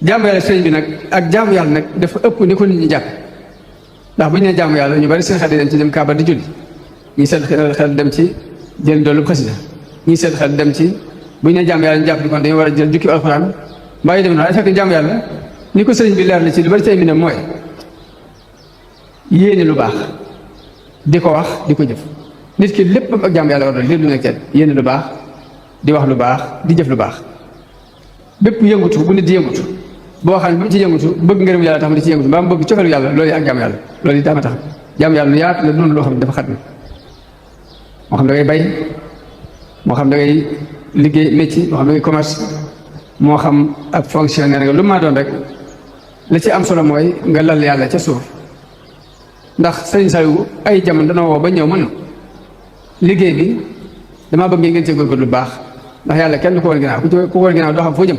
jaamu yàlla sëriñ bi nag ak jaamu yàlla nag dafa ëpp ni ko nit ñi jàpp ndax bu ñu nee jaamu yàlla ñu bari seen xel di dem ci dem kaaba di julli ñii seen xel dem ci jël doolu xasida ñii seen xel dem ci bu ñu nee jaamu yàlla ñu jàpp ni kon dañu war a jël jukki alxuraan mbaa yi dem na ay fekk jaamu yàlla ni ko sëriñ bi leer na ci lu bari ci ay mbindam mooy yéene lu baax di ko wax di ko jëf nit ki lépp ak jaamu yàlla war na lii du nekk kenn yéene lu baax di wax lu baax di jëf lu baax bépp yëngutu bu nit di yëngutu boo xam ne bu ci yëngutu bëgg ngërëm yàlla tax ma di ci yëngutu mbaa mu bëgg cofeelu yàlla loolu ak jaamu yàlla loolu yi daama tax jaamu yàlla lu yaatu la doon loo xam ne dafa xat na moo xam da ngay bay moo xam da ngay liggéey métier moo xam da ngay commerce moo xam ab fonctionnaire nga lu maa doon rek la ci am solo mooy nga lal yàlla ca suuf ndax sëriñ Saliou ay jamono dana woo ba ñëw mën na liggéey bi damaa bëgg ngeen cee góorgóorlu lu baax ndax yàlla kenn du ko woon ginnaaw ku ko woon ginnaaw doo xam foo jëm